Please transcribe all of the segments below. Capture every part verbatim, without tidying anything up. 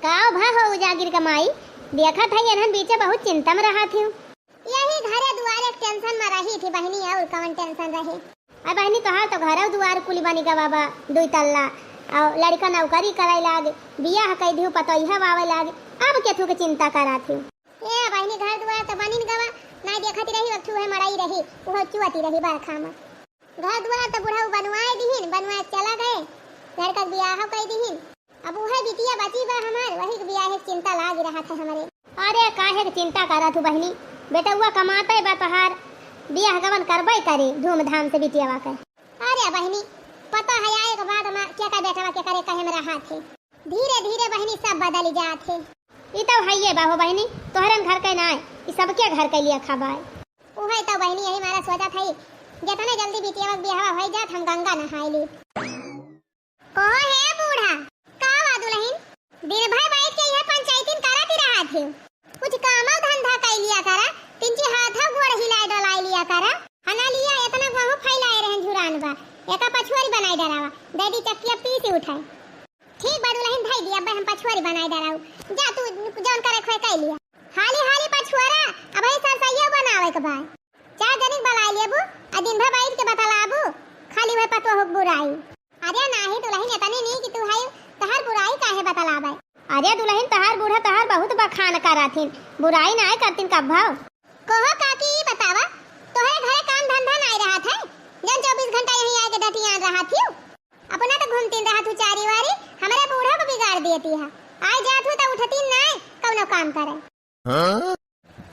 का भा हो उजागिर क माई, देखत है एनहन बीचे बहुत चिंता में रहत हिउ। यही घरे दुआरे के tension में रही थी बहिनी, और कवन tension रहे। अरे बहिनी, तोहार तो घरौ दुआर कुल बनि गवा बा, दुई तल्ला, और लड़िका नौकरी करै लाग, बियाह कइ दिहु, पतोहिया आवे लाग, अब केथू के चिंता करत हिउ? ए बहिनी, घर दुआर तो बनिन गवा, नाहीं देखत रही, वक्त उहे मड़ई रही, उहो चुअती रही बरखा में। घर दुआर तो बुढ़ऊ बनवाए दिहिन, बनवाए चला गए, लड़का के बियाह कइ दिहिन। अब उहे बिटिया बची बा हमार, वही के बियाह के चिंता लाग रहत है हमरे। अरे काहे के चिंता करत हू बहिनी, बेटउआ कमाते बा तोहार, बियाह गवन करबे करे धूमधाम से बिटियावा के। अरे बहिनी, पता है आए के बाद में के का बेटवा के करे कहे में रहत है। धीरे धीरे बहिनी सब बदल जात है। ई तो हइये बा हो बहिनी, तोहरन घर के नाय, ई सबके घर के लिए खबाए। उहे तो बहिनी यही मारा सोचत हई, जितने जल्दी बिटिया के बियाह होइ जात हम गंगा नहाए ली। कहो हे बूढ़ा, का बा दुलहिन? दिन भर बैठ के यह पंचायतीन करत ही रहत हिउ। कुछ कामो धंधा कइ लिया करा, तिनची हाथो गोड़ हिलाए डोलाए लिया करा। हना लिया इतना गहूँ फैलाए रहन झुरान बा, एका पछुआरी बनाए डरावा, दे दी चक्किया पीस उठाए। ठीक बा दुलहिन, धई दी, अब्बे हम पछुआरी बनाए डराऊ। जा तू जौन करे खोए कइ लिया। हाली हाली पछुआरा, अबही सरसइयो बनावे के बा। चार जनिक बलाइ लेबू, आ दिन भर बैठ के बतलाबू, खाली वह पतोह के बुराई। अरे नाहीं दुलहिन, एतने नीक तू हइउ, तहार बुराई काहे बतलाबै? अरे दुलहिन, तहार बूढ़ा तहार बहुत बखान करथिन, बुराई नाहीं करथिन कब्भौ। कहो काकी, ई बतावा, तोहरे घरे काम धंधा नाहीं रहत है, जौन चउबीस घंटा यहीं आइके डटियान रहत हिउ? अपना तो घूमतीन रहत हू चारी वारी, हमरे बूढ़ा को बिगाड़ देती है। आइ जात हू तो उठतीन नाहीं कउनो काम करे। हाँ?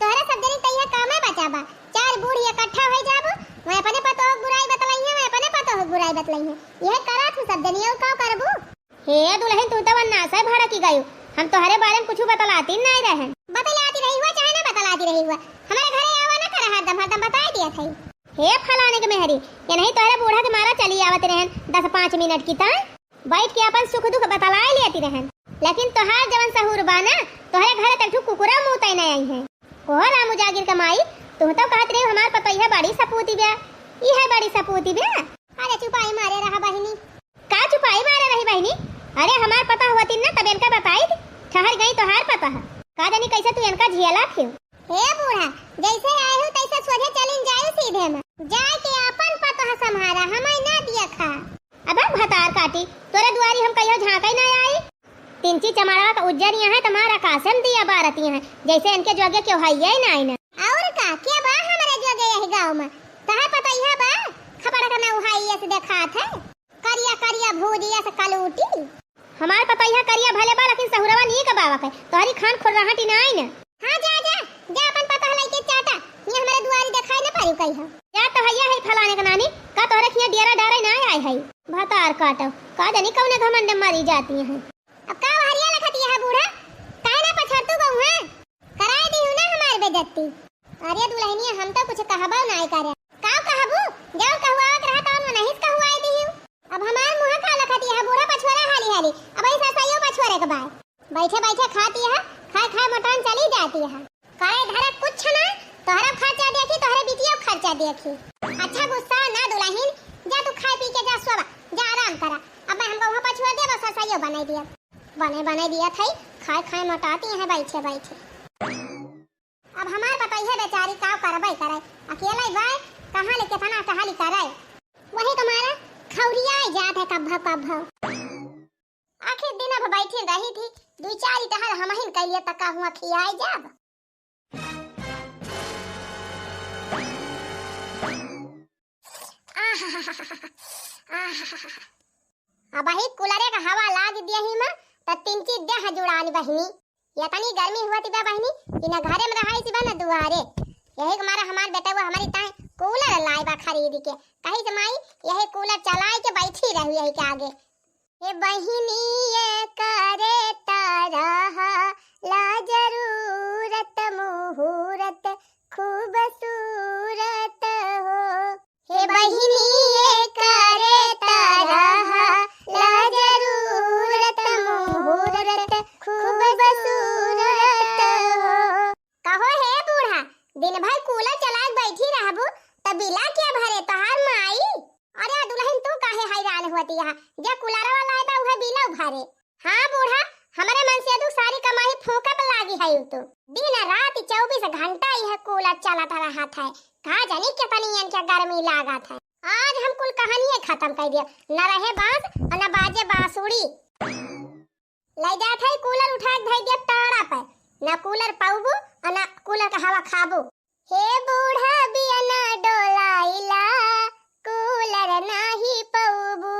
तोहरे सब जनी तइहे कामे बचा बा, चार बूढ़ इकट्ठा होइ जाबू, वह अपने पतोह के बुराई बतलइहे, वह अपने पतोह के बुराई बतलइहे। यह करत हू सब जनी, और का करबू? हे दुलहिन, तू तो वन्नासे भड़की गयू, हम तोहरे बारे में कुछ बतलाती नाहीं रहन। बतलाती रही हुआ चाहे ना बतलाती रही हुआ, हमरे घरे आवा ना कर, हरदम हरदम बताइ दिया थई। हे फलाने के मेहरी, ये नहीं तोहरे बूढ़ा के मारा चली आवत रहन दस पाँच मिनट की ताई, बैठ के अपन सुख दुख बतलाए लेती रहन। लेकिन तोहार जवन सहूर बा ना, तोहरे घरे तक ठू कुकुरा मूतै नाहीं आई है। कहो राम उजागिर क माई, तुम तो कहत रही हमार पतोहिया बड़ी सपूती बा, ई है बड़ी सपूती बा। अरे चुपाई मारे रहा बहिनी। का चुपाई मारे रही बहिनी? अरे हमार पता होती ना तब इनका बताई, ठहर गई तोहार पता है। का जानी कैसे तू इनका झियला फिर। हे बूढ़ा, जैसे आए हो तैसे सोझे चलिन जाए सीधे में। जाए के अपन पतोह संभारा, हमें ना दिया खा। अब भतार काटी, तोरे दुआरी हम कहियो झांके ना आई। तिनची चमाड़वा का उज्जर यहाँ है, तुम्हारा कासम दिया बारत यहाँ, जैसे इनके जोगे क्यों है ये ना आई ना। और का, के बा हमरे जोगे यही गाँव में? तोहार पतोहिया बा, खपड़ा का ना उहाई ऐसे देखात है। करिया करिया भूजिया से कलूटी। हमार पतोहिया करिया भले बा, लेकिन सहुरवा नीक बावा के। तोहरी खान खोल रहा टी ना आई ना। हाँ, जा, जा, जा, अपन पतोह लइके चाटा। ये हमरे दुआरी देखाई ना पारी कही हो। जा तो हैया है फलाने के नानी, का तोहरे खिया डेरा डारे ना आए है। भतार काटो, का जानी कौने घमंड में मरी जाती हैं। अब का हरिया लखती है बूढ़ा, काहे ना पछड़तू गऊ है? कराए दी हूँ ना हमार बेइज्जती। अरे दुलहिनिया, हम तो कुछ कहबो नाय करे। का कहबू? जब कहुआवत रहा तौन मनहिस कहुआई दिहू। अब हमार मुँह का लखत यह बूढ़ा पछुआरा हाली हाली, अब ऐसा सैयो पछुआरे के बाय। बैठे बैठे खाती है, खाए खाए मोटान चली जाती है। करे धरे कुछ ना, तोहरा खर्चा देखी, तोहरे बिटिया खर्चा देखी। अच्छा गुस्सा ना दुलहिन, जा तू खाए पी के जा सोवा, जा आराम करा। अब मैं हमको वहाँ पछुआ दे, बस सैयो बनाई दिया। बने बने दिया थई, खाए खाए मोटाती हैं बैठे बैठे। अब हमार पतोहिया बेचारी का करबै करे, अकेले बाय, कहाँ ले केतना टहली करे। वही तुम्हारा खौरिया जात है कब्भव कब्भव। आखिर दिन अब बैठी रही थी, दुई चार टहल हमहिन कैलिए तका हुआ खियाए जाब। अब ही कूलरे का हवा लाग दिया ही माँ, त तिनची देह जुड़ान बहिनी। इतनी गर्मी हुआ थी बा बहिनी कि न घरे में रहाई थी बा न दुआरे। यही के मारा हमार बेटा वो हमारी ताई कूलर लाए बा खरीद के। कही से माई यही कूलर चलाए के बैठी रही यही के आगे। हे बहिनी ये करे तरह ला जरूरत मुहूर्त खूबसूरत हो। हे बहिनी ये करे तरह ला जरूरत मुहूर्त खूबसूरत हो। कहो हे बूढ़ा, दिन भर कूलर चला के बैठी रहबू त बिला के भरे तोहार माई? अरे दुलहिन तू काहे हैरान होती है, जे कूलरवा लाए बा उहे बिला भरे। हाँ बूढ़ा, तू। दिन रात चउबीस घंटा यह कूलर चलत रहत है। का जानी कितनी इनके गर्मी लागत है। आज हम कुल कहानिये खतम कइ दिया। न रहे बांस और न बाजे बांसुरी। लइ जात है कूलर उठा के धइ दिया टाड़ा पे। न कूलर पउबू और न कूलर का हवा खाबू। हे बूढ़ा बियना डोलाइला, कूलर नाही पउबू।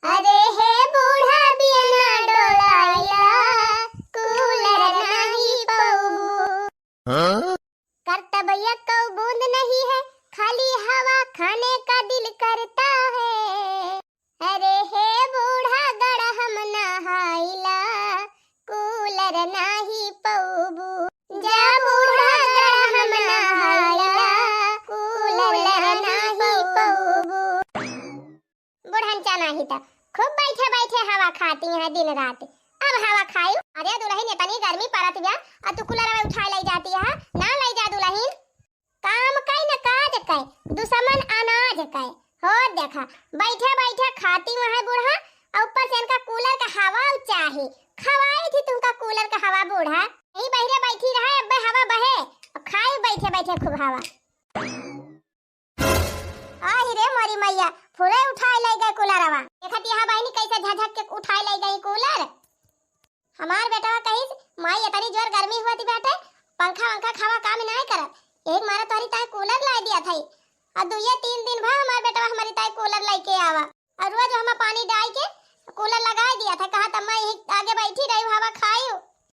अरे हे बूढ़ा बियना डोलाइला, कूलर नाही पउबू। हाँ? करतब यक्को बूंद नहीं है, खाली हवा खाने का दिल करता है। अरे हे बूढ़ा गड़हम नहाइला, कूलर नाही पउबू। जा बूढ़ा गड़हम नहाइला, कूलर नाही पउबू। बुढ़न चानाही त खूब बैठे बैठे हवा खाती हैं दिन रात। अब हवा खायू? अरे दुलहिन, इतनी गर्मी परत बिया, अ तू कूलर अवइ उठाइ लइ जाती है, ना लइ जा दुलहिन। काम कइ न काज कइ, दुसमन अनाज कइ। हो देखा, बैठे बैठे खाती वहाँ बूढ़ा, अउ ऊपर से इनका कूलर का हवा चाही। खवाई थी तुमका कूलर का हवा बूढ़ा। यही बहिरे बैठी रहे, अब्बे हवा बहे, अउ खाई बैठे बैठे खूब हवा। आही रे मोरी मइया, फुरे उठाइ लइ गए कूलरवा। देखत यहाँ बहिनी कइसे झझक के उठाइ लइ गई कूलर। हमार बेटवा कहिस, "माई, इतनी जोर गर्मी होत बाटे, पंखा वंखा के हवा काम नाहीं करत, यही मारे तोहरी ताई कूलर लाइ दिया थई।" अउ दुइये तीन दिन भा हमार बेटवा हमरी ताई कूलर लइके आवा, अउ रोज हम पानी डाइ के कूलर लगाइ दिया था, कहत अम्मा यही आगे बैठी रही, हवा खायू।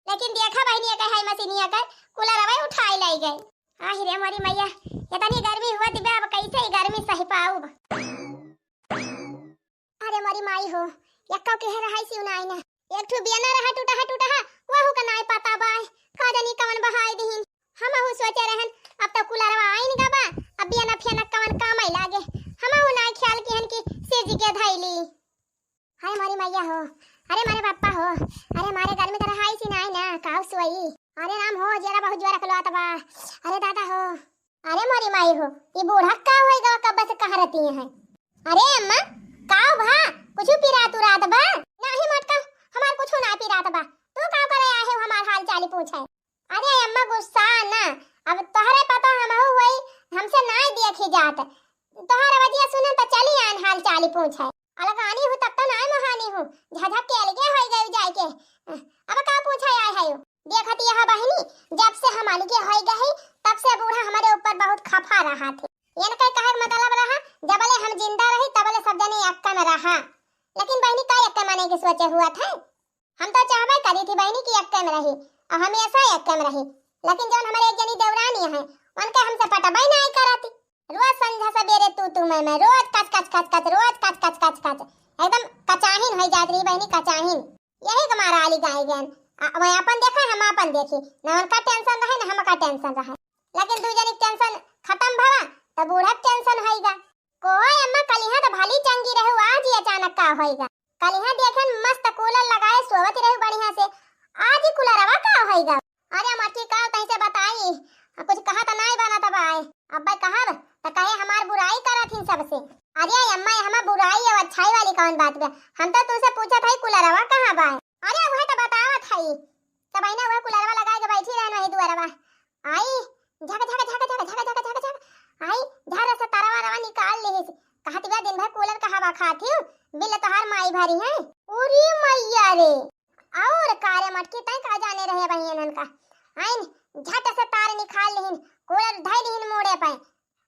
लेकिन देखा बहिनी, कहे है मशीनिया कर कूलर अवइ उठाइ लइ गए। आही रे मोरी मइया, इतनी गर्मी होत बा, अब कइसे ई गर्मी सहि पाउब? अरे मोरी माई हो, यक्को के रहाइसी नाई ना। एक ठो बियना रहा टूटहा टूटहा, वहू का नाई पता बाय। का जानी कवन बहाई दिहिन। हमहू सोचे रहन, अब तो कूलरवा आइन गा बा, अब बियना फियना कवन काम आई लागे। हमहू नाई ख्याल किहन कि सिरजी के धइली। हाय मोरी मइया हो, अरे मारे बापा हो, अरे मारे गर्मी त रहाइसी नाई ना, काउ सोई। अरे राम हो, जेरा बहुत जोर अकलवात बा। अरे दादा हो, अरे मोरी माई हो, ई बूढ़ा का होई गवा, कब से कहाँ रहती हैं? अरे अम्मा, काउ भा, कुछ पिरात उरात बा? नाही मोटका, हमार कुछ ना पिरात बा। तू का करे आहे हमार हाल चाली पूछे? अरे अम्मा गुस्सा ना, अब तोहरे पता हमहू होई, हमसे नाई देखी जात। तोहर आवाजिया सुनन त चली आन हाल चाली पूछे। अलगानी हूँ तब तो नाय मोहानी हूँ, झझक के अलगे होई गई जाए के। अब का पूछे आए है? देखत यह बहिनी, जब से हम अलगे होई गए, तब से बूढ़ा हमारे ऊपर बहुत खफा रहा थे। इनके कहे के मतलब रहा, जबले हम जिंदा रही, तबले सब जने यक्के में रहा। लेकिन बहिनी, का यक्के माने के सोचे हुआ थे? हम तो चाहबे करी थी बहिनी कि यक्के में रही, और हमेशा यक्के में रही। लेकिन जौन हमारे एक जनी देवरानी है, उनके हमसे पटबे नाय करती। रोज संझा सबेरे तू तू मैं मैं, रोज कच कच कच कच, रोज कच कच कच कच, एकदम कचाहिन होई जात रही बहिनी, कचाहिन। यही के मारा आली गाय गयन। आ, वह अपन देखे, हम अपन देखी, न उनका टेंशन रहे, न हमका टेंशन रहे। लेकिन दू जनी के टेंशन खतम भवा, त बूढ़ा के टेंशन होइगा। कोहो अम्मा, कलिहा त भली चंगी रहू, आज ही अचानक का होइगा? कलिहा देखन मस्त कूलर लगाए सोवत रहू बढ़िया से, आज ही कूलरवा का होइगा? अरे मटकी का तैसे बताई, आ, कुछ कहा त नाय बनत बाय। अब्बे कहब त कहे हमार बुराई करत हिन सबसे। अरे अम्मा, ये हमार बुराई और अच्छाई वाली कौन बात बा? हम तो तुमसे पूछत हई कूलरवा कहाँ बाय? अरे वह तो बतावत हई, तब आईना वह कूलरवा लगाए के बैठी रहन वही दुआरवा। आई झक झक झक झक झक झक झक झक, आई झर से तरवा रवा निकाल लिहिस। कहत बा दिन भर कूलर का हवा खात हिउ, बिल तोहार माई भरी है। उरी मैया रे, और का रे मटकी, तैं का जाने रहे बहियन का? आइन झट से तार निकाल लिहिन, कूलर धइ लिहिन मूड़े पे,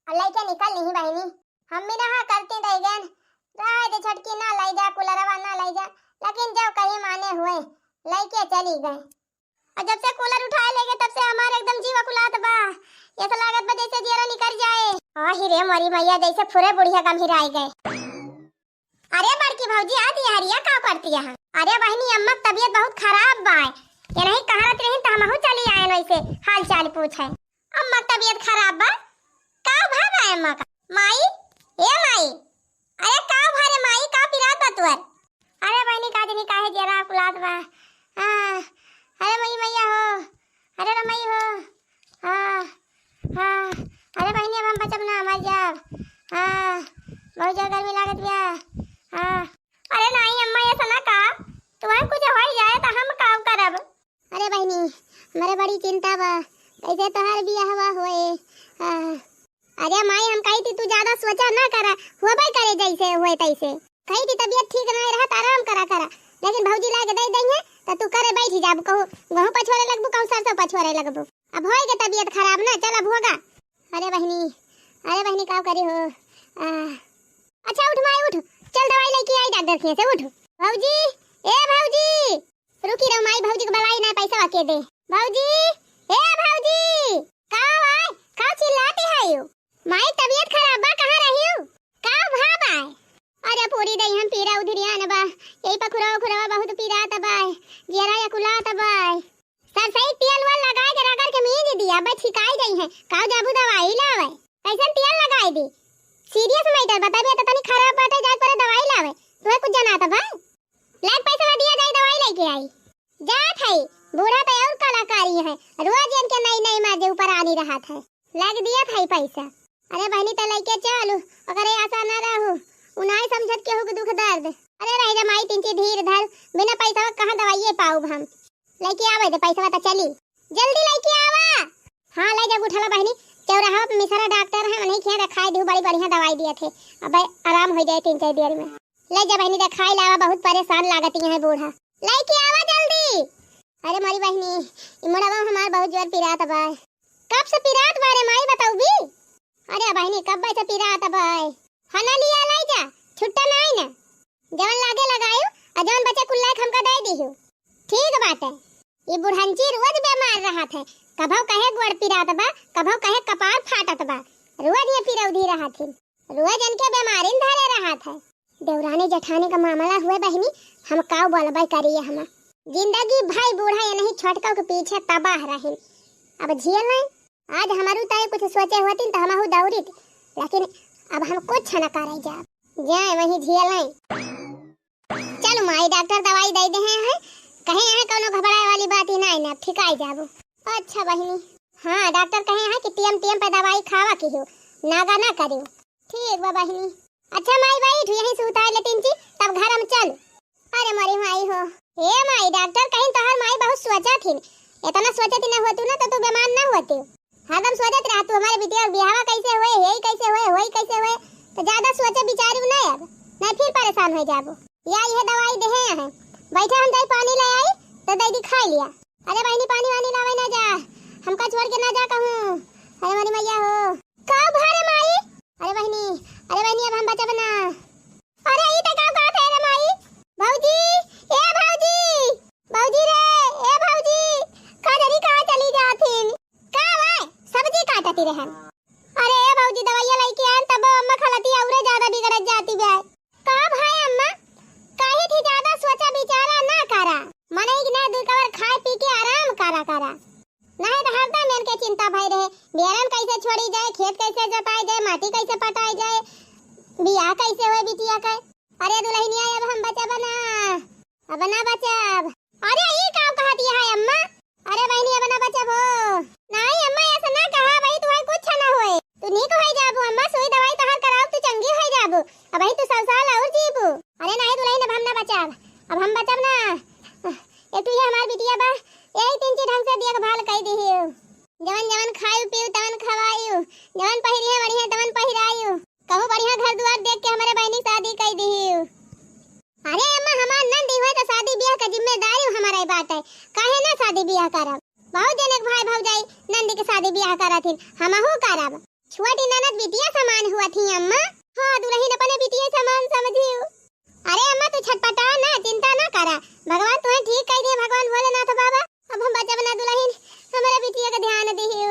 और लइके निकल लिही बहिनी। हम भी नहा करती रह गए, रह दे छटकी, ना लइ जा कूलरवा, ना लइ जा, लेकिन जब कहीं माने हुए, लइके चली गए। और जब से कूलर उठाए लेगे, तब से हमार एकदम जीव अकुलात बा, ऐसा लागत बा जैसे जियरा निकल जाए। आही रे मोरी मैया, जैसे फुरे बुढ़िया गम्हिराए गए। अरे बड़की भौजी, आज ये हरिया का करती है? अरे बहिनी, अम्मा के तबीयत बहुत खराब बा। ये नहीं कहा रहती रही तो हमहू चली आए वैसे हाल चाल पूछे। अम्मा के तबीयत खराब बा? का भा बा अम्मा का? माई, ए माई, अरे का भा रे माई, का पिरात बा तुअर? अरे बहिनी, का जनी काहे जरा कुलात बा। हाँ, अरे मई मैया हो, अरे रे मई हो, हाँ, हाँ, अरे बहिनी, अब हम बचब ना, मर जाब। हाँ, बहुत ज्यादा गर्मी लागत बिया। हाँ, अरे नाई अम्मा, ऐसा ना का, तुम्हें कुछ हो ही जाए तो हम का करब? अरे बहिनी, हमरे बड़ी चिंता बा, कैसे तोहार बियाहवा होए। आ, अरे माई, हम कही थी तू ज्यादा सोचा ना करा, होबे करे जैसे होए तैसे। कही थी तबीयत ठीक ना रहा तो आराम करा करा, लेकिन भौजी लाके दे देंगे तो तू करे बैठ जाबू, कहूँ गहूँ पछोरे लगबू, कहूँ सरसों पछोरे लगबू। अब होए के तबीयत खराब ना, चल अब होगा। अरे बहिनी, अरे बहिनी, का करी हो? आ, अच्छा उठ माई उठ, चल दवाई लेके आई डॉक्टर के से, उठ। भौजी, ए भौजी, रुकी रहो माई, भौजी के बुलाई ना, पैसा के दे। भौजी, ए भौजी, का भाई, का चिल्लाती है यू? माई तबीयत खराब बा, कहाँ रही हो? का भा बाय? अरे पूरी दई हम पीरा उधरिया न बा, यही पखुरवा उखुरवा बहुत पीरा तबाय, जियरा यकुला तबाय। सरसई तेल वेल लगाए के रगड़ के मीज दिया, बस छिकाई गई है। काऊ जाबू दवाई लावे? कैसन तेल लगाई दी? सीरियस मैटर बताबे तो तनी खराब बाटे, जाए पड़े दवाई लावे। तुम्हें कुछ जाना था भाई? लाग पैसा दिया जाए, दवाई लेके आई। जात है, बूढ़ा तो और कलाकारी है, रोज इनके नई नई माजे ऊपर आनी रहत है। लाग दिया था पैसा। अरे बहनी तो लेके चलू, ओकरे आशा ना रहू, उ नाई समझत केहू के दुख दर्द। अरे रह जा माई, तिनची धीर धर, बिना पैसा कहाँ दवाइए पाऊब हम। लेके आवे दे पैसा तो चली, जल्दी लेके आवा। हाँ ले जा उठला बहनी, चौराहा पे मिसरा डॉक्टर है, उन्हीं के यहाँ दिखाई दू, बड़ी बढ़िया दवाई दिए थे, अब आराम हो जाए तीन चार दिन में। ले जा बहनी दिखाई लावा, बहुत परेशान लागत है बूढ़ा, लेके आवा जल्दी। अरे मोरी बहनी, ई मुड़वा हमार बहुत जोर पिरात बा। कब से पिरात बा रे माई, बताऊ भी? अरे बहनी, कब से पिरात बा? हना लिया लाई जा, छुट्टा नाई ना। जवन लागे लगायु, आ जवन बचे कुल्ला एक हमका दे दिहु। ठीक बाटे। ई बुढ़ंची रोज बीमार रहत है, कभौ कहे गोड़ पिरात बा, कभौ कहे कपार फाटत बा, रोज ये पिरौधी रहत हिन। रोज इनके बीमारिन धरे रहत है। देवरानी जेठानी का मामला हुए बहिनी, हम काऊ बोलबे करिए हम। जिंदगी भई बूढ़ा ये नहीं छोटका के पीछे तबाह रहिन। अब झेल लें, आज हमारू तय कुछ सोचे होतिन तो हमहू दौड़ित, लेकिन अब हम कुछ न करे जाब। जाए वहीं झेल लें। चलो माई, डॉक्टर दवाई दे दे हैं, कहे हैं कौनो घबराए वाली बात ही नहीं ना, ठिकाई जाबो। अच्छा बहिनी। हाँ, डॉक्टर कहे हैं कि टीएम टीएम पे दवाई खावा की हो, नागा ना करियो। ठीक बा बहिनी। अच्छा माई, बैठ यहीं सुताए लेटिन जी, तब घर हम चल। अरे मोरी माई हो। ए माई, डॉक्टर कहीं तोहर माई बहुत सोचा थिन, इतना सोचा थी ना होतू ना तो तू बीमार ना होती। हरदम सोचत रह तू हमारे बिटिया के बियाहवा कैसे होए, हेई कैसे होए, होई कैसे होए, तो ज्यादा सोचे विचारू ना अब, नहीं फिर परेशान हो जाबो। या यह दवाई देहे हैं, बैठा हम जाई पानी ले आई, तो दे दी खा लिया। अरे बहनी पानी वानी लावे ना जा, हमका छोड़ के ना जा कहूँ। अरे मोरी मैया हो, का भारे माई? अरे बहनी, अरे बहनी अब हम बचब ना। अरे ई त का कहत है रे माई? भौजी, ए भौजी, भौजी रे, ए भौजी, का जरी कहाँ चली जाथिन? का भाई, सब्जी काटती रहन। अरे ए भौजी, दवाइया लेके आन, तब अम्मा खलती औरे ज्यादा बिगड़त जाती बे। का भाई अम्मा, काहे थी ज्यादा सोचा विचारा ना करा। मनई के ना दुई कवर खाए पी के आराम करा करा। नहीं तो हरदम इनके चिंता भई रहे, बियारन कैसे छोड़ी जाए, खेत कैसे जोताई जाए, माटी कैसे पटाई जाए, बियाह कैसे होए बिटिया के। अरे दुल्हनिया, अब हम बचब ना, अब ना बचब। अरे ई का कहत है अम्मा? अरे बहनी, अब ना बचब हो। नहीं अम्मा, ऐसा ना कहा, भाई तुम्हें कुछ ना होए, तू नीक हो जाबू अम्मा, सुई दवाई तोहर कराओ, तू चंगी हो जाबू, अब तू सौ साल और जीबू। अरे नहीं दुल्हन, अब हम ना बचब, अब हम बचब ना। एक तो ये हमार बिटिया बा, यही तीन चीज ढंग से देखभाल कर दी। जवन जवन खायु पीयु तवन खवायु, जवन पहिरिया बढ़िया तवन पहिरायु, कहू बढ़िया घर दुआर देख के हमारे बहनी शादी कर दी। अरे अम्मा, हमार नंदी हुए तो शादी ब्याह का जिम्मेदारी हमारे बात है, काहे ना शादी ब्याह करब? बहुत जनक भाई भौजाई नंदी के शादी ब्याह करत हिन, हमहू करब। छोटी ननद बिटिया समान हुआ थी अम्मा। हाँ दुल्हन, अपने बिटिया समान समझियो। अरे अम्मा, तू छटपटा ना, चिंता ना करा, भगवान तुम्हें ठीक कर दिए, भगवान भोलेनाथ बाबा। अब हम बचब ना दुल्हन, हमारे बिटिया का ध्यान दियो।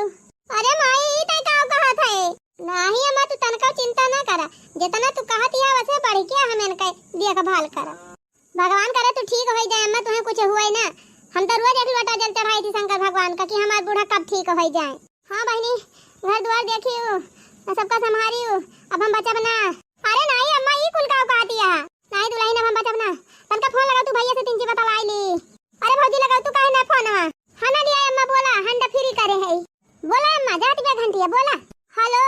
अरे माई, ई तय का कहत है? नहीं अम्मा, तू तनका चिंता ना करा, जितना तू कहत या वसे बढ़ के हम इनके देखभाल करा। भगवान करे तू ठीक हो जाए अम्मा, तुम्हें कुछ हुए ना। हम तो रोज एक लोटा जल चढ़ाई थी शंकर भगवान का कि हमार बूढ़ा कब ठीक हो जाए। हाँ बहनी, घर द्वार देखियो, सबका संभारियो, अब हम बचब ना। अरे नहीं अम्मा, ई कुल का कहती है? नहीं दुल्हन, अब हम बचब ना। तनका फोन लगाओ तू भैया से, तिनची बतलाई ली। अरे भौजी लगाओ तू काहे ना फोनवा? हाँ ना लिया अम्मा, बोला, hand free करे है। बोला अम्मा, जाती बे घंटिया, बोला। हेलो।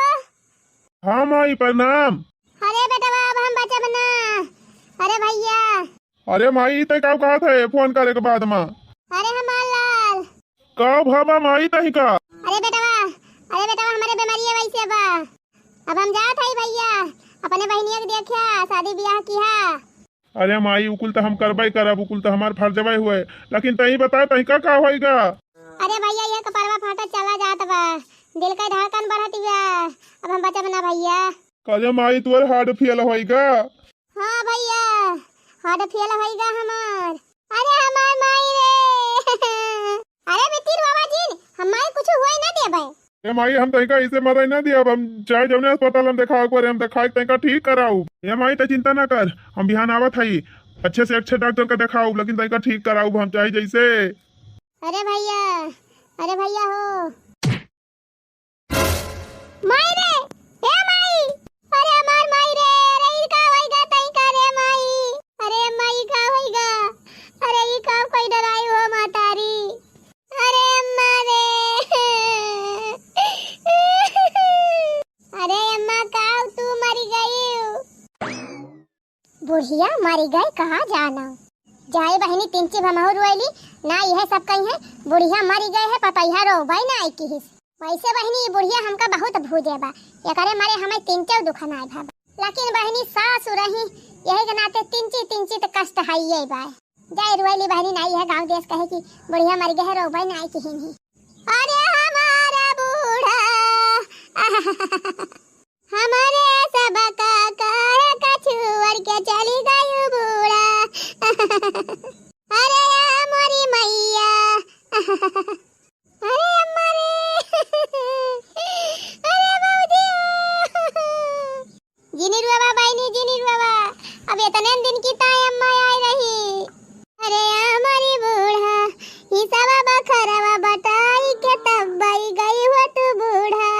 हाँ माई, प्रणाम। अरे बेटवा, अब हम बचब ना। अरे भैया। अरे माई, ई तय का कहत है फोन करे के बाद में? अरे हमार लाल, का भवा माई तहिका? अरे बेटवा, अरे बेटवा, हमरे बेमारिया वैसे बा। अब हम जात हई भैया, अपने बहिनिया के देखिया, शादी बियाह किहा। अरे माई, उ कुल त हम करबे करब, उ कुल त हमार फर्जबे हुए, लेकिन तई बता, तहिका का होइगा? अरे भैया, ये कपड़वा फाटत चला जात बा, दिल के धड़कन बढ़त बा, अब हम बचब ना भैया। अरे माई, तोर heart fail होइगा? हाँ भैया, heart fail होइगा हमार। अरे हमार माई रे। अरे बिटिया बाबा जी, हम माई कुछ हुए ना देबे। ए माई, हम तनिका इसे मरे ना दिया, अब हम चाहे जौने अस्पताल हम देखाओ, एक बार हम देखाए तनिका ठीक कराऊ। ए माई, त चिंता ना कर, हम बिहान आवत हई, अच्छे से अच्छे डॉक्टर का देखाऊ, लेकिन तनिका ठीक कराऊ, हम चाहे जैसे। अरे भैया, अरे भैया हो। माई रे, ए माई, अरे हमार माई रे, अरे ई का होइगा तई का रे माई, अरे माई का होइगा, अरे ई का कोई डराई हो मातारी, अरे अम्मा रे, अरे अम्मा का तू मरी गई? बुढ़िया मरी गए कहाँ जाना। जाए बहिनी, तिनची भमहू रोइली, ना यह सब कही है, बुढ़िया मरी गए है, पतैया रोबै ना आई किहिस। वैसे बहिनी, ई बुढ़िया हमका बहुत भूजे बा, एकरे मारे हमें तिनचौ दुख ना भा। लेकिन बहिनी, सासु रही, यही के नाते तिनची, तिनची त कष्ट है ये बा। जाए रोइली बहिनी, ना यह गाँव देश कहे कि बुढ़िया मरी गए है, रोबै ना आई किहिन ही। अरे हमारा बूढ़ा, हमरे सबका काहे का छोड़ के चली गई बूढ़ा। अरे या मोरी मैया, अरे अम्मा रे, अरे बाबूजी। जिनी रुआवा बहिनी, जिनी रुआवा, अब इतने दिन की ताई अम्मा आई रही। अरे या मोरी बूढ़ा, ई सब बखरवा बटाई के तब बई गई हो तू बूढ़ा।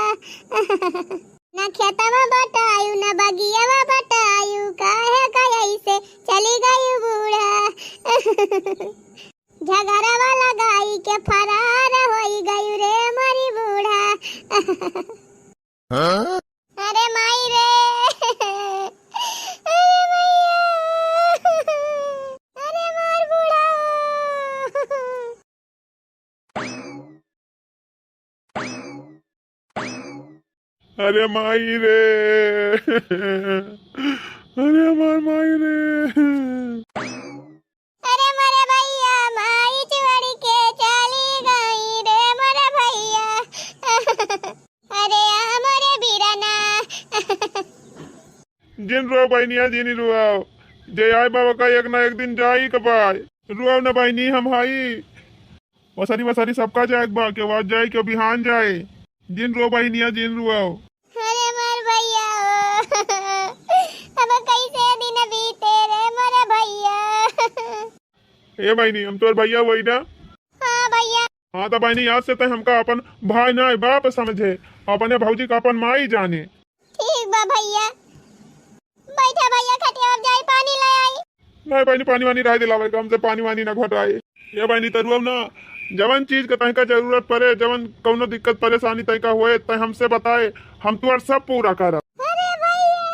ना खेतवा बटायू, ना बगियावा बटायू, काहे का ऐसे चली गई बूढ़ा? झगड़वा लगाई के फरार होई गई रे मोरी बूढ़ा। हाँ? अरे माई रे, अरे मैया, अरे मार बूढ़ा। अरे माई रे, अरे हमार माई रे। अरे मोरे भैया, माई छोड़ के चली गई रे मोरे भैया। अरे आ मोरे बीरना। जिन रो बहिनिया, जिन रुआओ, जे आए बाबा का एक ना एक दिन जाई के बाय। रुआओ ना बहिनी, हम हाई। वसरी वसरी सबका जाए के बा, के आज जाए, के बिहान जाए। जिन रो बहिनिया, जिन रुआओ। अरे मोर भैया हो, अब कैसे दिन बीते रे मोर भैया। ए बहिनी, हम तोर भैया होई ना? हाँ भैया। हाँ तो बहिनी, आज से तै हमका अपन भाई ना बाप समझे, अपने भौजी का अपन माई जाने। ठीक बा भैया। बैठा भैया खटिया, अब जाई पानी ले आई। नहीं बहिनी, पानी वानी रह दिलावे, हमसे पानी वानी ना घोटाए। ये बहिनी, तरुआ ना, जवन चीज के तनिका जरूरत पड़े, जवन कौनो दिक्कत परेशानी तनिका होए, तै हमसे बताए, हम तुहार सब पूरा करब। अरे भैया।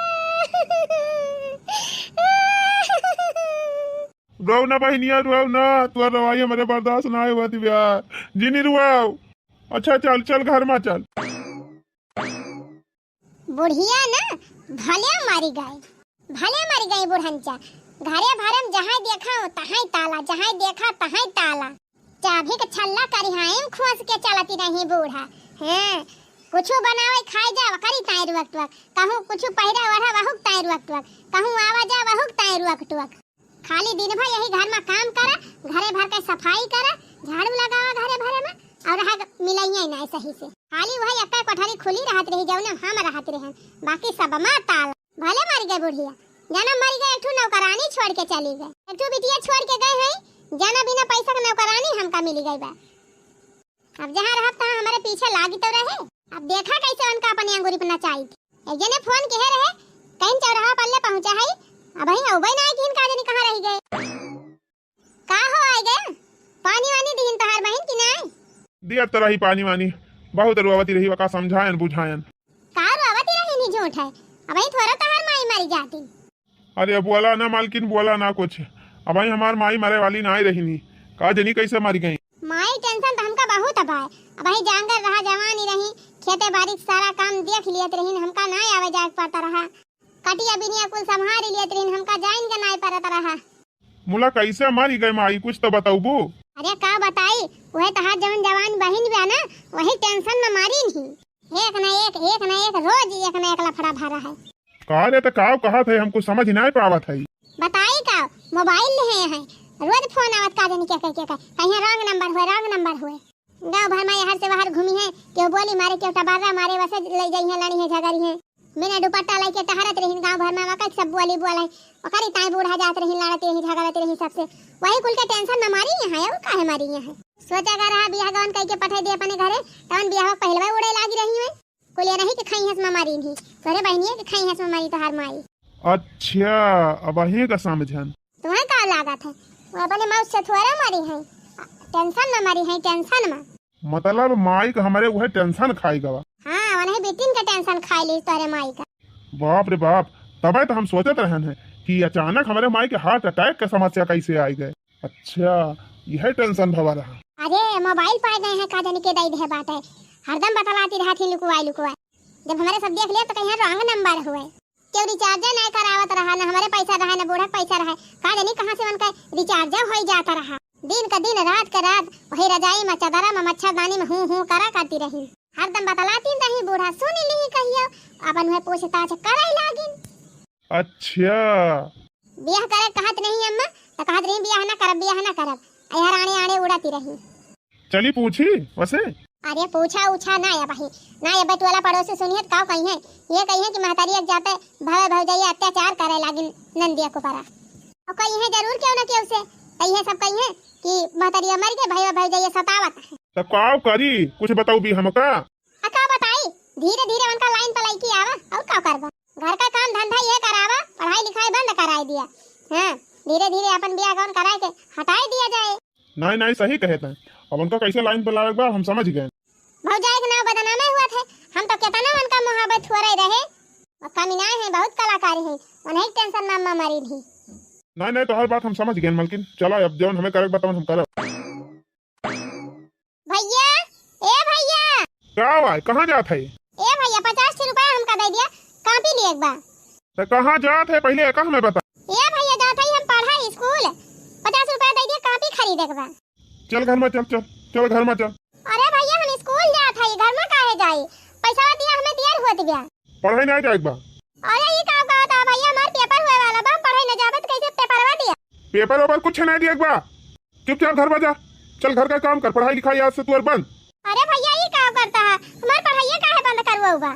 रुआओ ना बहिनिया, रुआओ ना, तुहार रवाई हमरे बर्दाश्त ना होत बा। जिनी रुआओ। अच्छा चल, चल घर में चल। बुढ़िया ना भले मरी गई, भले मरी गई बुढ़नचा। घरे भरे में जहाँ देखा तहाँ ताला, जहाँ देखा तहाँ ताला। चाभी के छल्ला करिहाई में खोस के चलती रही बूढ़ा। हाँ, कुछु बनावे खाए जा, वकरी ताई रुअक टुअक। कहूँ कुछु पहिरा ओढ़ा, वहुक ताई रुअक टुअक। कहूँ आवा जा, वहुक ताई रुअक टुअक। खाली दिन भर यही घर में काम करा, घरे भर के सफाई करा, झाड़ू लगावा घरे भरे में, और रहा मिलइया ना सही से। खाली वही एक्का कोठरी खुली रहत रही, जौने हम रहत रहन, बाकी सब में ताला। भले मर गए बुढ़िया, जाना मर गए, एक ठो नौकरानी छोड़ के चली गए, एक ठो बिटिया छोड़ के गए हैं, जाना बिना पैसा के नौकरानी हमका मिली गई बा। अब जहाँ रहब तहाँ हमारे पीछे लागी तो रहे। अब देखा कैसे उनका अपने अंगूरी पर नचाई थी। एक जने फोन किहे रहे, कहीं चौराहा पर ले पहुँचा है, अबहीं अउबे ना आए कि इनका जनी कहाँ रह गए। का हो आए गए? पानी वानी दिहिन तोहार बहिन कि नाई? दिया तो रही पानी वानी, बहुत रोवती रही, वका समझायन बुझायन। का रोवती रही नी झूठ है, अबहीं थोड़ा तोहार माई मरी जाती। अरे बोला ना मालकिन, बोला ना कुछ। अबहीं हमार माई मरे वाली नाई रही नी, का जनी कैसे मर गई। माई, tension त हमका बहुत अब है। अबहीं जांगर रहा, जवानी रही, खेते बारी के सारा काम देख लियत रहीन, हमका ना आवे जाए के पड़ता रहा। कटिया बिनिया कुल संभारी लियत रहीन, हमका जाइन के नाई परत रहा। मुला कैसे मरी गए माई, कुछ तो बतौबू? अरे का बताई, वह तहार जवन जवान बहिन बा ना, वही tension में मरी नहीं। एक न एक, एक न एक, रोज एक न एक लफड़ा भरा है। का रे, त का कहत है, हमको समझ नहीं पावत है। बताई का, mobile ले है, है, रोज phone आवत का जानी के, के, के, के, कहिए wrong number हुए, wrong number हुए। गाँव भर में यहर से वहर घूमी है, केहू बोली मारे, केहू टबारा मारे, वसे ले जाई है, लड़ी है, झगड़ी है। बिना दुपट्टा लेके टहरत रहीन गाँव भर में, वका सब बोली बोले, ओकरी ताई बूढ़ा जात रहीन, लड़त रही, झगड़त रही सबसे। वही कुल के tension में मरी यहाँ है, और काहे मरी यहाँ है? सोचा का रहा बियाह गवन कई के पठाई दे अपने घरे, तवन बियाह पहलवा उड़े लागी रही है। कुल ये नहीं कि खाई हंस में मरी नहीं, तोरे बहनिया के खाई हंस में मरी तोहार माई। अच्छा, अब अहीं का समझन। तुम्हें का लागत है, वो अपने मौत से थोड़ा मरी है, tension में मरी है, tension में। मतलब माई का हमरे वह tension खाई गवा। हाँ, उन्हें बिटिन का tension खाई ली तोरे माई का। बाप रे बाप, तबे तो हम सोचत रहन है कि अचानक हमरे माई के heart attack के समस्या कैसे आई गए। अच्छा, यह tension भवा रहा। अरे, mobile पाए गए हैं, का जाने के दई दे बाटे, हरदम बतलाती रहती लुकवाई लुकवाई। जब हमरे सब देख लिया तो कहीं wrong number हुए। केहू recharge नहीं करावत रहा, न हमरे पैसा रहा, न बूढ़ा के पैसा रहा, का जानी कहाँ से उनका recharge होई जाता रहा। दिन का दिन, रात का रात वही रजाई में, चदरा में, मच्छरदानी में हूँ हूँ करा करती रही। हरदम बतलाती रही, बूढ़ा सुन ली कहियो, अपन वह पूछताछ करे लागिन। अच्छा। बियाह करे कहत नहीं अम्मा, तो कहत रही बियाह ना करब, बियाह ना करब। अहर आने आने उड़ाती रही। चली पूछी वसे। अरे पूछा उछा ना अबही, ना अबे टोला पड़ोसी सुनिहत काव कहिए, ये कहिए कि महतारी एक जाते भवे भौजैया अत्याचार करे लागिन नंदिया को परा। और कहिए जरूर केहू ना केहू से, कहिए सब कहिए कि महतारिया मर के भैया भौजैया सतावत है। तब काव करी, कुछ बतौबी हमका? आ का बताई, धीरे धीरे उनका line पर लइकी आवा, और का करबा? घर का काम धंधा ये करावा, पढ़ाई लिखाई बंद कराई दिया। हाँ, धीरे धीरे अपन बियाह गौन कराए के हटाई दिया जाए। नहीं, नहीं, सही कहे तैं। अब उनका कैसे line पे लावे के बा, हम समझ गए। भौजाई के नाव बदनामे हुआ थे, हम तो कितना उनका मोहब्बत हो रहे रहे। वो कमी ना है, बहुत कलाकारी है, उन्हें tension में अम्मा मरी थी। नहीं, नहीं, तोहर बात हम समझ गए मलकिन। चला अब जौन हमें करे के बा तौन हम करब। भैया, ए भैया। का भाई, कहाँ जात है? ए भैया, पचास ठे रुपया हमका दे दिया, कॉपी लिए एक बार। तो कहाँ जात है, पहले एका हमें बता। ए भैया, जात है हम पढ़ा स्कूल, पचास रुपया दे दिया, कॉपी खरीदे के बा। चल घर में चल, चल, चल घर में चल। अरे भैया, हम स्कूल जात है, घर में काहे जाई? पैसा दिया, हमें दियर होत गया। पढ़ाई नहीं जाए बा। अरे ई का कहता भैया, हमार पेपर हुए वाला बा, हम पढ़ाई न जाबे त कैसे पेपरवा दिया? पेपर वेपर कुछ नहीं दिए बा, चुपचाप घर में जा। चल घर का काम कर, पढ़ाई लिखाई आज से तोर बंद। अरे भैया ई का करता है, हमार पढ़ाइया काहे बंद करवाऊ बा?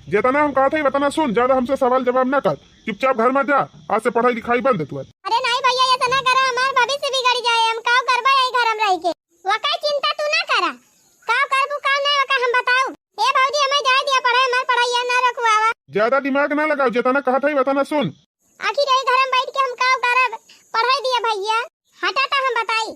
जितना हम कहत है उतना सुन, ज्यादा हमसे सवाल जवाब ना कर, चुपचाप घर में जा, आज से पढ़ाई लिखाई बंद है तोर। अरे नहीं भैया, ये तो ना करा, हमार भविष्य बिगड़ जाए, हम का करबा यही घर में रह के। वका चिंता तू ना करा, का करबू का नहीं वका हम बताऊ। ए भौजी, हमें जाए दिया पढ़े, हमार पढ़ाइया ना रुकवावा। ज्यादा दिमाग ना लगाओ, जितना कहत है उतना सुन। आखिर यही घर में बैठ के हम का करब, पढ़ाई दिया भैया। हटा तो हम बताई,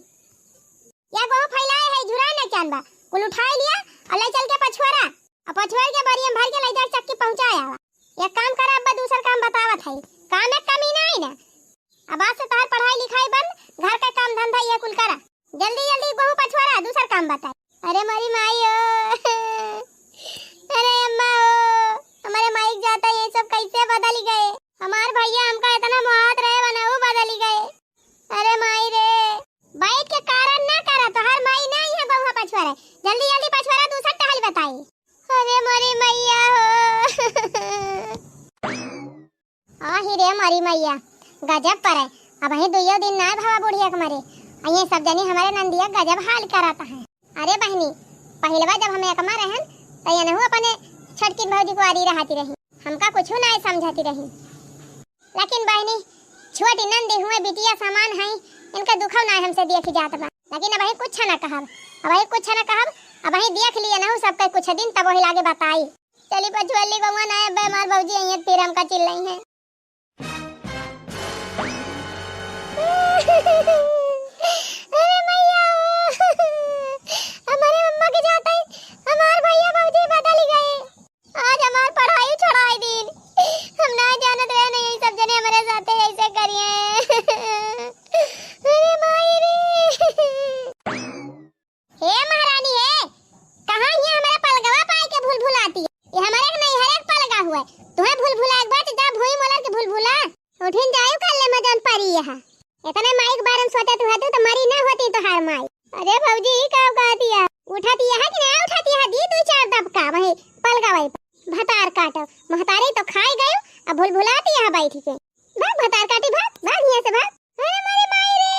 या गोहूं फैलाए है, झुराए ना चान बा, कुल उठाए लिया और ले चल के पछुआरा, और पछुआर के बोरी में भर के ले जा चक्की पहुंचाए आवा। एक काम कर, अब दूसर काम बतावत है, काम में कमी ना आई ना। अब आज से तोहार पढ़ाई लिखाई बंद, घर का काम धंधा ये कुल करा। जल्दी जल्दी गोहूं पछुआरा, दूसर काम बताए। अरे मोरी माई ओ, अरे अम्मा ओ, हमारे माई के जाता ये सब कैसे बदल गए। हमार भैया हमका इतना मोहात रहे वना वो बदल गए। अरे माई रे, बैठ के कारण ना करा, तोहार माई ना यहाँ गोहूं पछुआरा, जल्दी जल्दी पछुआरा, दूसर टहल बताई। अरे मोरी मैया हो। आही रे मोरी मैया, गजब परे। अबहीं दुइयो दिन ना भवा बुढ़िया के मरे, आ ये सब जनी हमारे नंदिया गजब हाल करत हैं। अरे बहिनी, पहिलवा जब हम एकमा रहन, त एनहू अपने छोटकिन भौजी को आरी रहती रही, हमका कुछ ना समझती रही। लेकिन बहिनी, छोटी नंदी हुए बिटिया समान है, इनका दुखव ना हमसे देखी जात बा। लेकिन अबहीं कुछ ना कहब, अबहीं कुछ ना कहब, अबहीं देख लिए नहू सबके कुछ दिन, तब वही लागे बताई। चली पछुअली गौवा ना, अबे हमार भौजी आई है, फिर हमका चिल्लाई है। अरे मैया, हमारे मम्मा के जाते ही हमार भैया भौजी बदल गए। आज हमार पढ़ाई छोड़ाई दीन। हम ना जानत रहे नहीं, सब जने हमारे साथे ऐसे करिए। अरे माई रे। हाँ। इतने माई के बारे में सोचत हुआ तू तो मरी ना होती तोहार माई। अरे भौजी, ई का कहती है? उठती है कि ना उठती है? दी दू चार दबका वही पलगवई पर। भतार काटो, महतारी तो खाई गयो, अब भुलभुलाती है बैठ के। भाग भतार काटी, भाग, भाग यहाँ से भाग। अरे मोरी माई रे,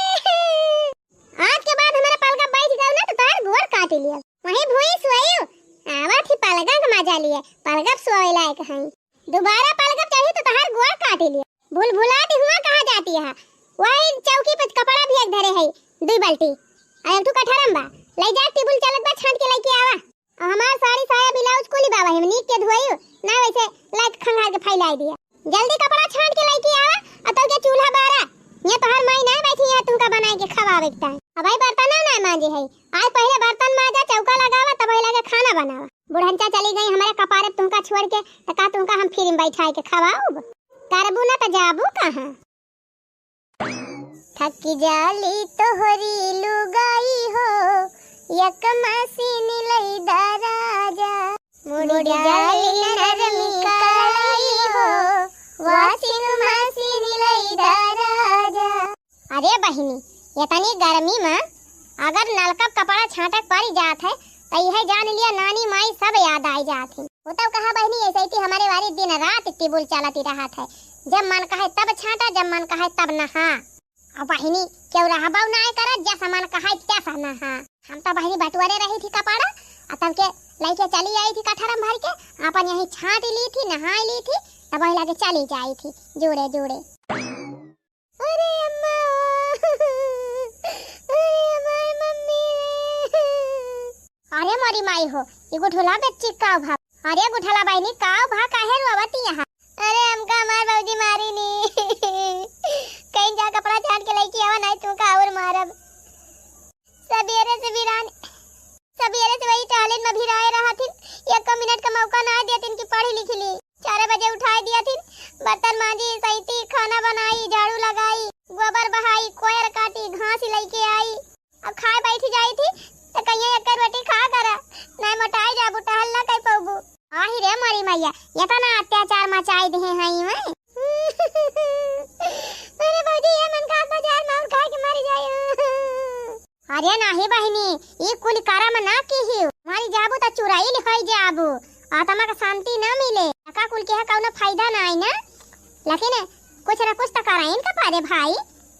आज के बाद हमारा पलगा बैठ गयो ना तो तोहार गोड़ काटी लिया। वहीं भूई सोयो, आवा थी पलगा का मजा लिए, पलगा पे सोए लायक है। दोबारा पलगा पे चढ़ी तो तोहार गोड़ काटी लिया। भुलभुलाती हुआ कहाँ जाती है? वही चौकी पे कपड़ा भी एक धरे है, दुई बाल्टी। और एक ठो कठरम बा, ले जा टेबुल चलत बा, छांट के लेके आवा। और हमार साड़ी साया ब्लाउज कुली बाबा हम नीक के धोई, ना वैसे लाइट खंगार के फैलाई दिया। जल्दी कपड़ा छांट के लेके आवा, और तो के चूल्हा बारा। ये तोहार माई ना बैठी है तुमका बनाए के खवावे के टाइम। अब भाई बर्तन ना मांजे है, आज पहले बर्तन मांजा, चौका लगावा, तब लगे खाना बनावा। बुढ़नचा चली गई हमारे कपारे तुमका छोड़ के, तो का तुमका हम फ्री में बैठाए के खवाऊब? करबू ना तो जाबू कहाँ? थक जाली तोहरी लुगाई हो, एक मशीन लई दा राजा। मुड़ जाली नरमी कलाई हो, washing machine लई दा राजा। अरे बहिनी, इतनी गर्मी में अगर नलका कपड़ा छांटक पड़ जात है, तो यह जान लिया नानी माई सब याद आई जात है। वो तो कहा बहिनी, ऐसे ही हमारे वाली दिन रात टेबुल चलती रहत है, जब मन कहे तब छांटा, जब मन कहे तब नहा। और बहिनी, क्यों रहबो ना करत, जैसा मन कहे तैसा नहा। हम तो बहिनी बटुअरे रही थी कपड़ा, और तब के लेके चली आई थी कठरम भर के, अपन यहीं छांट ली थी, नहा ली थी, तब वही लगे चली जाई थी जुड़े जुड़े। अरे अम्मा, अरे हमार मम्मी रे। अरे मोरी माई हो, ई गुठला बेच्ची काव भा? अरे गुठला बहिनी, काव भा, काहे रोवती यहाँ? अरे हमका हमार भौजी मारी नी। कहीं जा कपड़ा छांट के लेके आवा, नहीं तुमका और मारब। सबेरे से बिरान, सबेरे से वही टहलिन में भिराए रहत हिन, एको मिनट का मौका ना देतिन कि पढ़ लिख ली। चार बजे उठाए दिया थिन, बर्तन मांजी, सैती, खाना बनाई, झाड़ू लगाई, गोबर बहाई, कोयर काटी, घास लेके आई। अब खाए बैठ जाई थी, तो कहिए एक रोटी खा करा, नहीं मोटाई जाबू, टहल ना कर पौबू। आही रे मोरी मैया, इतना अत्याचार मचाई दिहे हैं ई में। अरे भौजी, ये मन का बाजार माउर खा के मर जाए। अरे नाही बहिनी, ई कुल करम ना किहियो। मरी जाबू त चुराइल होई जाबू। आत्मा के शांति ना मिले। का कुल के है कौनो फायदा ना आई ना। लेकिन कुछ न कुछ त कराइन का पड़े भाई।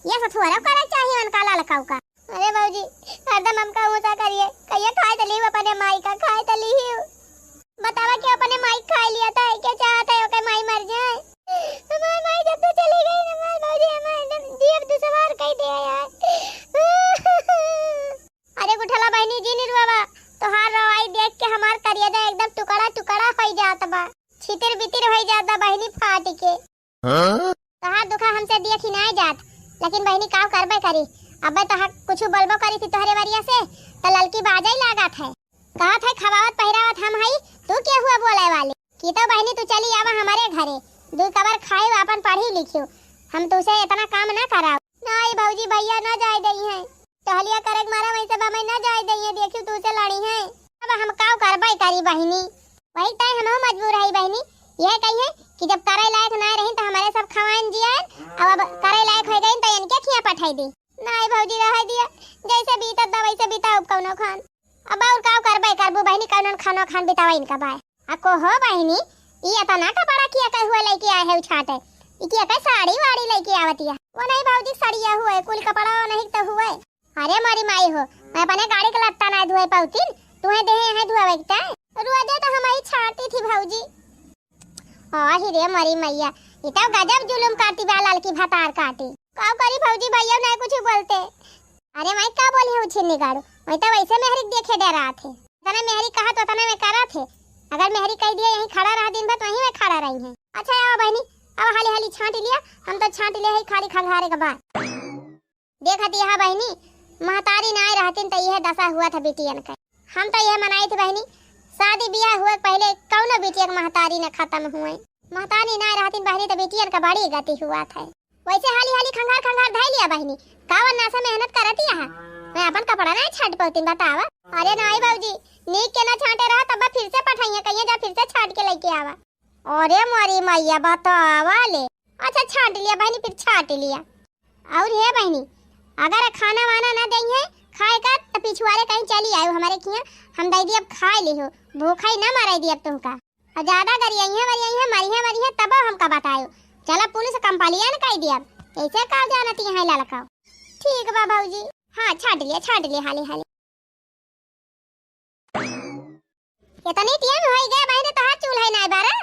ये सब थोड़ा करे चाहिए उनका ललकाऊ का। अरे भौजी, हरदम हमका ऊंचा करिए। कहिए खाए त ली अपने माई का, खाए त ली। बतावा कि अपने माई खाए लिया था, क्या चाहता है ओके माई मर जाए? हमार माई जब तो चली गई ना, हमार भौजी हमार एकदम जियब दुश्वार कई दिया यार। अरे गुठला बहिनी जी निरुआवा, तोहार रवाई देख के हमार करियजा एकदम टुकड़ा टुकड़ा होई जात बा, छितिर बितिर होई जात बा बहिनी फाट के। हाँ? तोहार दुखा हमसे देखी नाय जात, लेकिन बहिनी काव करबे करी, अबे तो हक कुछ बोलबो करी थी तोहरे वरिया से, तो ललकी बाजई लागत है। कहत है खवावत पहिरावत हम हई, तू के हुआ बोले वाली? की तो बहिनी तू चली आवा हमारे घरे, दुई कबर खाइब आपन पढ़ी लिखियो, हम तुसे इतना काम ना कराओ। नाई भौजी भैया ना जाए दई हैं, टहलिया करे के मारा वैसे बा मैं ना जाए दई हैं, देखियो तुसे लड़ी हैं। अब हम काव करबे करी बहिनी, वही तय हमहू मजबूर हई बहिनी। यह कही है कि जब करे लायक ना रही तो हमारे सब खवाइन जियान, अब अब करे लायक हो गई तो इनके खिया पठाई दी। नाई भौजी रह दिया, जैसे बीतत बा वैसे बिताओ कौनो खान। अब और का करबे करबू बहिनी, कौन खानो खान बितावा इनका बाय। आ को हो बहिनी, ई इतना कपड़ा किया के हुआ लेके आए है उछाटे? ई किया के साड़ी वाड़ी लेके आवतिया? वो नहीं भौजी, सड़िया हुए, कुल कपड़ा वो नहीं तो हुए। अरे मोरी माई हो, मैं अपने गाड़ी के लत्ता ना धोए पाउतीन, तुहे देहे है धोवे के ताई। रोजे तो हम ही छाटी थी भौजी। आही रे मोरी मैया, ई तो गजब जुलुम काटी बा ललकी भतार काटी। का करी भौजी, भैया नहीं कुछ बोलते। अरे माई का बोली है उछिन्नी गाड़ू, मैं तो वैसे मेहरी के देखे डरा थे। तने मेहरी कहा तो तने में करा थे। अगर मेहरी कह दिया यहीं खड़ा रहा दिन भर तो वहीं में खड़ा रही है। अच्छा आओ बहनी, अब हाली हाली छांट लिया, हम तो छांट लिया है खाली खंगारे के बाद। देखत यह बहिनी, महतारी नाय रहतिन त यह दशा हुआ था बिटियन के। हम तो यह मनाई थी बहिनी, शादी बियाह हुए के पहले कौनो बिटिया के महतारी न खत्म हुए। महतारी नाय रहतिन बहिनी त बिटियन का बड़ी गति हुआ था। वैसे हाली हाली खंगार खंगार धै लिया बहिनी, कावन नासा मेहनत करती यह। मैं अपन कपड़ा नहीं छाट पौतिन बतावा। अरे नाई भौजी, नीक के ना छाटे रहा तब फिर से पठाइए, कहिए जा फिर से छाट के लेके आवा। अरे मोरी मैया बतावा ले। अच्छा छाट लिया बहिनी, फिर छाट लिया। और हे बहिनी, अगर खाना वाना ना देइहैं खाए का, त पिछुआरे कहीं चली आयो हमरे किहाँ, हम दइ दियब खाए लिहो, भूखा ही ना मराई दियब तुमका। और ज्यादा गरियइहैं, वरियइहैं, मरिहैं, वरिहैं, तब हमका बतायो। चला पुलिस complain कइ दियब। ऐसे का जानत यहाँ ललकाओ। ठीक बा भौजी। हाँ, छाट लिया, छाट लिया, हाली, हाली। इतनी टेम होई गए बहिनी, तोहार चूल्हा नाय बारा।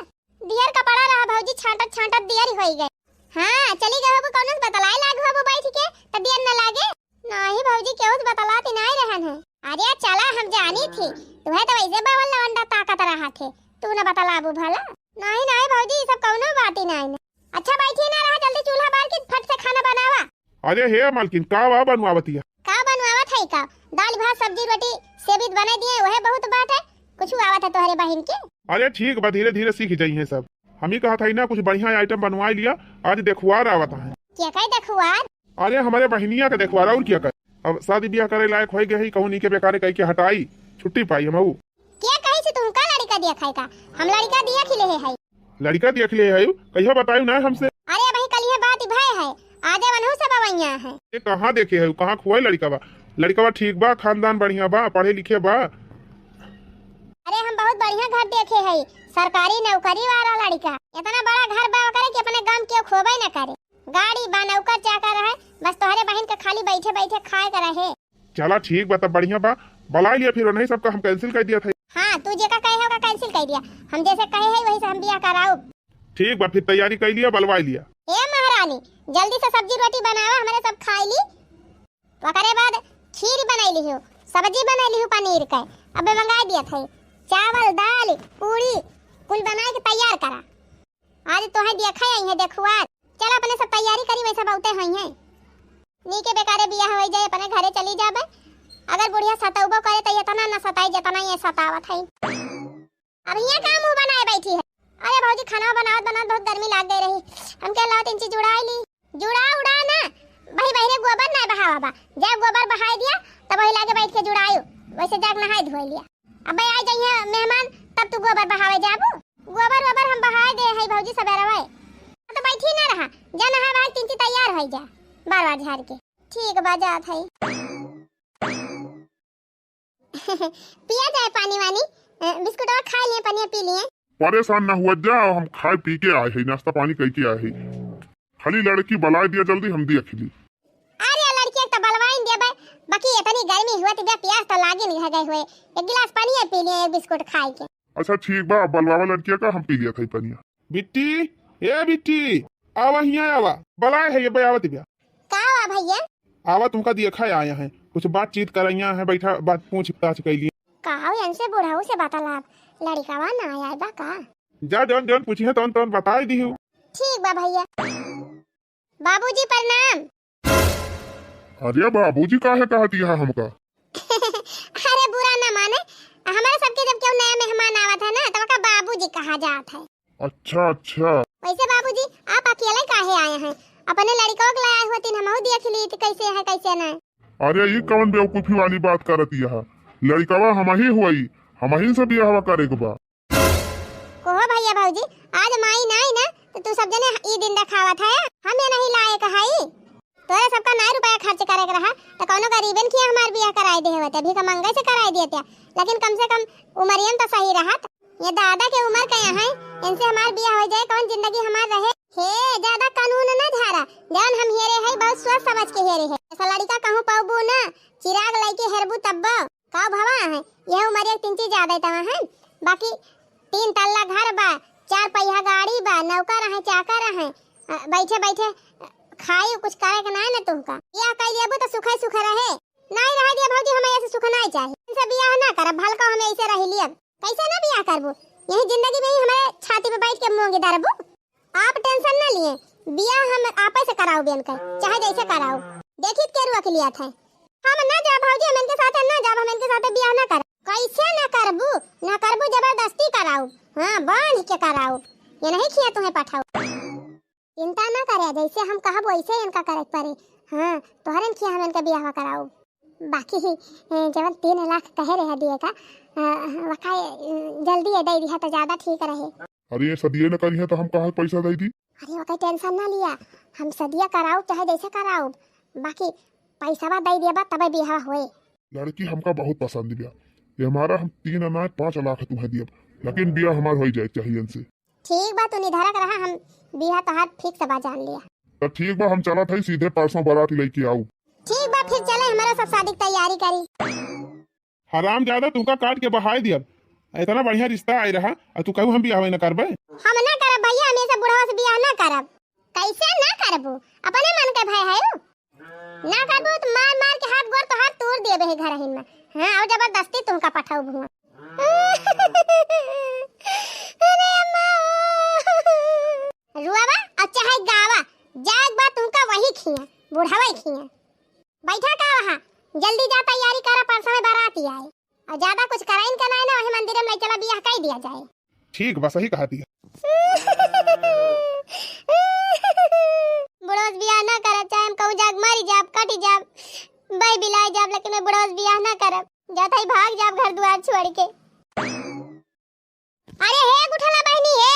दियर कपड़ा रहा भौजी, छांटत, छांटत दियर होई गए। हाँ, चली गए होबू, कौनो से बतलाए लाग होबू बैठ के, त दियर न लागे। नाही भौजी, केहू से बतलाती नाही रहन है। अरे चला, हम जानी थी, तुहे तो वैसे बवल लवंडा ताकत रहा थे, तू न बतलाबू भला। नाही, नाही भौजी, ई सब कौनो बात ही नाही न। अच्छा बैठी ना रहा, जल्दी चूल्हा बार के फट से खाना बनावा। अरे हे मालकिन, का वा बनवावतिया? का बनवावत है का? दाल भात सब्जी रोटी सेवित बना दिए, वह बहुत बात है। कुछ आवत है तोहरे बहिन के? अरे ठीक बा, धीरे धीरे सीख जाइए सब। हम ही कहत हई ना, कुछ बढ़िया item बनवाई लिया, आज देखुआर आवत है। क्या कहे देखुआर? अरे हमरे बहिनिया के देखुआर, और क्या करे? अब शादी ब्याह करे लायक होई गई, कहूँ नी के बेकारे कह के हटाई, छुट्टी पाई हम। क्या कही से तुमका लड़का दिया खाए का? हम लड़का दिया खिले है। लड़का देख ले है, कहियो बतायु ना हमसे। अरे भाई, कल ये बात भय है, आजे बनहु सब अवैया है। ये कहाँ देखे है, कहाँ खुआई लड़का बा? लड़का बा ठीक बा, खानदान बढ़िया बा, पढ़े लिखे बा। अरे हम बहुत बढ़िया घर देखे है, सरकारी नौकरी वाला लड़का। इतना बड़ा घर बा ओकरे कि अपने गांव के खोबे न करे। गाड़ी बा, नौकर चाकर है, बस तोहरे बहिन के खाली बैठे बैठे खाए के रहे। चला ठीक बा, तब बढ़िया बा, बुलाई लिया फिर उन्हीं सबका हम cancel कर दिया था। हाँ, तू जेका कहे है ओका cancel कर दिया, हम जैसे कहे है वही से हम बियाह कराउब। ठीक बा, फिर तैयारी कर लिया, बुलवाई लिया। ए महारानी, जल्दी से सब्जी रोटी बनावा, हमरे सब खाई ली। ओकरे बाद खीर बनाई लिहु, सब्जी बनाई लिहु पनीर के, अबे मंगाई दिया था। चावल, दाल, पूरी, कुल बनाए के तैयार करा। आज तोहे देखा आई है देखुआर। चल अपने सब तैयारी करी, वैसे बहुते होई हैं। नी के बेकारे बियाह होई जाए, अपने घरे चली जाबे। अगर बुढ़िया सतौबो करे तो इतना न सताई जितना ये सतावत है। अब हियाँ का मुंह बनाए बैठी है? अरे भौजी, खाना बनावत बनावत बहुत गर्मी लाग गई रही, हमके लाओ तीन चीज जुड़ाई ली। जुड़ा उड़ा ना, वही बहरे गोबर ना बहावा बा। जब गोबर बहाई दिया तब वही लागे बैठ के जुड़ायु, वैसे जाके नहाई धोई लिया। अबे आ जाइए मेहमान, तब तू गोबर बहावे जाबू। गोबर वोबर हम बहाए दे है भौजी सबेरवे। तो बैठी ना रहा, जा नहा बहा के तिंची तैयार होई जा, बार बार झाड़ के। ठीक बा, जात है। पिया जाए पानी वानी, अ, बिस्कुटवा खा लिए, पनिया पी लिए। परेशान ना हुआ जा, हम खाए पी के आए है, नाश्ता पानी करके आए है। खाली लड़की बलाए दिया जल्दी, हम देख ली। अरे लड़की एक तो बलवाइन देबे, बाकी इतनी गर्मी हुआ तो पियास तो लागे नहीं है गए हुए। एक गिलास पानी पी लिए, एक बिस्कुट खाए के। अच्छा ठीक बा, बलवावा लड़किया का, हम पी लिया था पनिया। बिट्टी, ए बिट्टी, आवा हियाँ आवा, बलाए है ये बे आवत बिया। का हुआ भैया? आवा तुमका देखा आया है, कुछ बातचीत करैया है, बैठा बात पूछ ताछ कैली। का हो इनसे बुढ़ऊ से बतलाब, लड़िकावा ना आया बा का? जा जौन जौन पूछी है तौन तौन बताई दी हूँ। ठीक बा भैया। बाबूजी प्रणाम। अरे बाबूजी काहे कहा दिया हमका? अरे बुरा ना माने, हमारे सबके जब केहू नया मेहमान आवत है ना, तब का बाबूजी कहा जात है। अच्छा अच्छा। वैसे बाबूजी आप अकेले काहे आए हैं? अपने लड़िकवा के लाए हुए तीन हमहू देख ली कि कैसे है कैसे ना। अरे ई कौन बेवकूफी वाली बात करत यह? लड़िकवा हमही हुई, हमही से बियाहवा करे के बा। कोहो भैया भौजी, आज माई नाई ना, तो तू सब जने ई दिन देखावत है, हम ये नहीं लायक हई। तोरे सबका नाई रुपया खर्च करे के रहा, तो कौनो गरीबन के हमार बियाह कराई दे होते, भीख मंगे से कराई देते, लेकिन कम से कम उमरियन तो सही रहत। ये दादा के उम्र के यहाँ, इनसे हमार बियाह हो जाए, कौन जिंदगी हमार रहे? हे, ज्यादा कानून ना झारा, जौन हम हेरे है, बहुत सोच समझ के हेरे है। ऐसा लड़िका कहूँ पाबू ना, चिराग लइके हेरबू तब्बो। का भवा है, यह उमरिया के तीन चीज ज्यादा तवा है, बाकी तीन तल्ला घर बा, चार पहिया गाड़ी बा, नौकर है, चाकर है, अ, बैठे बैठे, अ, खाई कुछ करे के ना है ना तुमका। बियाह कर लेबू तो सुखे सुखे रहे, नहीं रह दिया भौजी, हमें ऐसे सुख नहीं चाहिए। इनसे बियाह ना करब, भलका हमें ऐसे रह लियब। कैसे ना बियाह करबू, यही जिंदगी में ही हमारे छाती पे बैठ के मूंगी दरबू। आप tension ना लिए, बियाह हम आपे से कराऊ बेन कर, चाहे जैसे कराऊ। देखित के रुआ के लिया था। हम ना जा भौजी, हम इनके साथ ना जाब, हम इनके साथ बियाह ना कर। कैसे ना करबू? ना करबू, जबरदस्ती कराऊ। हाँ, बांध के कराऊ। ये नहीं खिया तुम्हें पठाऊ। चिंता ना करे, जैसे हम कहब वैसे इनका करे के पड़े। हाँ, तोहरन खिया हम इनका बियाह कराऊ। बाकी ही, ए, जवन तीन लाख कहे रहे दिए का, अ, वका, ए, जल्दी ये दे दिया तो ज्यादा ठीक रहे। अरे ये सदिये न करिहे तो हम कहाँ पैसा दे दी? अरे, ओकर tension ना लिया, हम सदिया कराउब चाहे जैसे कराउब, बाकी पैसवा दे देबा तबे बियाह होए। लड़की हमका बहुत पसंद बिया, ये हमारा हम तीन ना पाँच लाख तुम्हें दियब, लेकिन बियाह हमार होई जाए चाहिए इनसे। ठीक बा, तू निधरक रहा, हम बियाह तोहार fix बा, जान लिया। तो ठीक बा, हम चलत हई, सीधे परसों बारात लइके आउब। ठीक बा, फिर चले, हमारा सब शादी की तैयारी करी। हरामजादा, तुमका काट के बहाय दियब। इतना बढ़िया रिश्ता आए रहा, और तू कहू हम बियाह न करबे? हम ना करब भैया, हम ये सब बुढ़वा से बियाह ना करब। कैसे ना करबू? अपने मन के भय है उ। ना करबू तो मार मार के हाथ गोड़ तोहार तोड़ देबे है घरहिन में। हाँ, और जबरदस्ती तुमका पठाउब हुआ। अरे अम्मा। रुआवा और चाहे गावा, जाए के बाद तुमका वही खिया, बुढ़ावा ही खिया। बैठा का वहाँ, जल्दी जा तैयारी करा, परसों में बारात ही आए। और ज्यादा कुछ कराइन का नहीं ना, वही मंदिर में ले चला, बियाह कर दिया जाए। ठीक बा, सही कहा दिया। बुढ़वा से बियाह ना करब, चाहे हम कहूँ जाग मरी जाब, कटी जाब, बह बिलाई जाब, लेकिन मैं बुढ़वा से बियाह ना करब। जात ही भाग जाब घर दुआर छोड़ के। अरे हे गुठला बहिनी हे,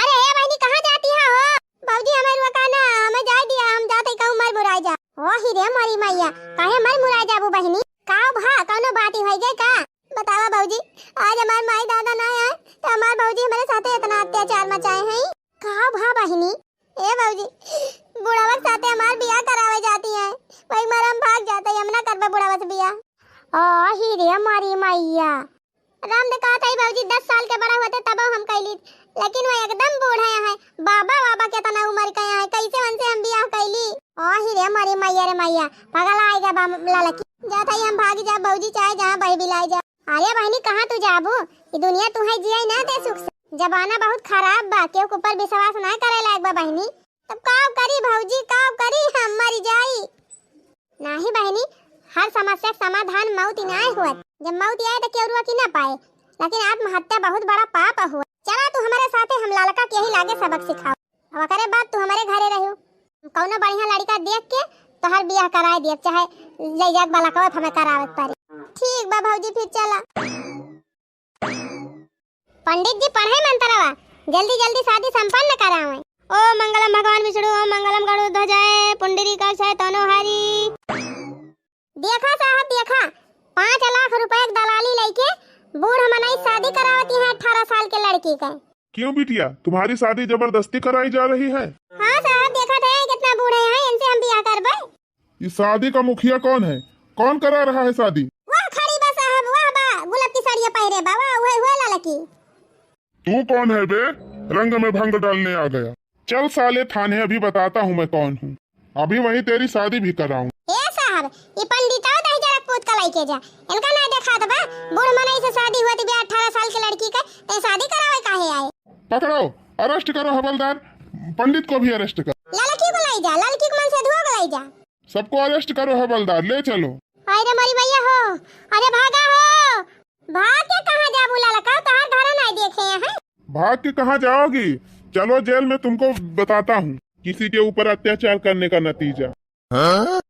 अरे हे बहिनी, कहाँ जाती है हो? भौजी, हमें रुआ का ना, हमें जाए दिया, हम जाते कहूँ मर मुराई जा। ओ ही रे मोरी मैया, काहे मर मुराई जाबू बहिनी? का भा, कौनो बात ही होई गई का? बतावा भौजी, आज हमार माई दादा ना आए, तो हमार भौजी हमारे साथे इतना अत्याचार मचाए हैं। का भा बहिनी? ए भौजी, बुढ़ावा के साथे हमार बियाह करावे जाती है, वही मारे हम भाग जाते, हम ना करबे बुढ़ावा से बियाह। ओ ही रे मोरी मैया, राम दे कहत हई भौजी, दस साल के बड़ा होते तब हम कैली, लेकिन वो एकदम बूढ़ा है, बाबा बाबा के तना उम्र के है, कैसे उनसे हम बियाह कैली? ओ ही रे मोरी मैया रे मैया, पगला आएगा बा ललकी। जात हई हम भागी जा भौजी, चाहे जहाँ बह बिलाई जा। अरे बहिनी, कहाँ तू जाबू? ई दुनिया तुहे जिए ना दे सुख से। जमाना बहुत खराब बा, केहू के ऊपर विश्वास ना करे लायक बा बहिनी। तब का करी भौजी, का करी, हम मर जाई। नाही बहिनी, हर समस्या के समाधान मौत ही ना होत। जब मौत आए तो केहू रुआ की ना पाए, लेकिन आत्महत्या बहुत बड़ा पाप हुआ। चला तू हमारे साथे, हम ललका के ही लागे सबक सिखाओ। अब ओकरे बाद तू हमारे घरे रहियो। कौनो बढ़िया लड़का देख के तोहर बियाह कराए दियब, चाहे ले जाके बलकवा हमें करावे के पड़े। ठीक बा भौजी, फिर चला। पंडित जी पढ़े मंत्रवा, जल्दी जल्दी शादी संपन्न करावे। ओम मंगलम भगवान विष्णु, ओम मंगलम गरुड़ ध्वजाय, पुंडरीकाक्षाय तनोहरी। देखा साहब देखा, पाँच लाख रुपए के दलाली लेके बूढ़ मनई शादी करावती है अठारह साल के लड़की का। क्यों बिटिया, तुम्हारी शादी जबरदस्ती कराई जा रही है? हाँ साहब, देखा थे कितना बूढ़े हैं, इनसे हम बियाह करबे। इस शादी का मुखिया कौन है? कौन करा रहा है शादी? वाह खड़ी बा साहब, वाह बा, गुलाब की साड़ियाँ पहरे बा, वाह, वही हुआ ललकी। तू कौन है बे? रंग में भंग डालने आ गया। चल साले थाने, अभी बताता हूँ मैं कौन हूँ। अभी वहीं तेरी शादी भी कराऊँ। ए साहब, ई पंडितवा दही जरा पूत का लइके जा। इनका ना देखात बा, बूढ़ मनई से शादी होती बा अठारह साल के लड़की के, ते शादी करावे काहे आए? पकड़ो, arrest करो हवलदार, पंडित को भी arrest करो। ललकी को लाई जा, ललकी को मन से धुआ को लाई जा। सबको arrest करो हवलदार, ले चलो। हाय रे मरी मैया हो, अरे भागा हो। भाग के कहाँ जाबू ललका, तोहार घर नहीं देखे हैं। भाग के कहाँ जाओगी? चलो जेल में, तुमको बताता हूँ किसी के ऊपर अत्याचार करने का नतीजा। हाँ?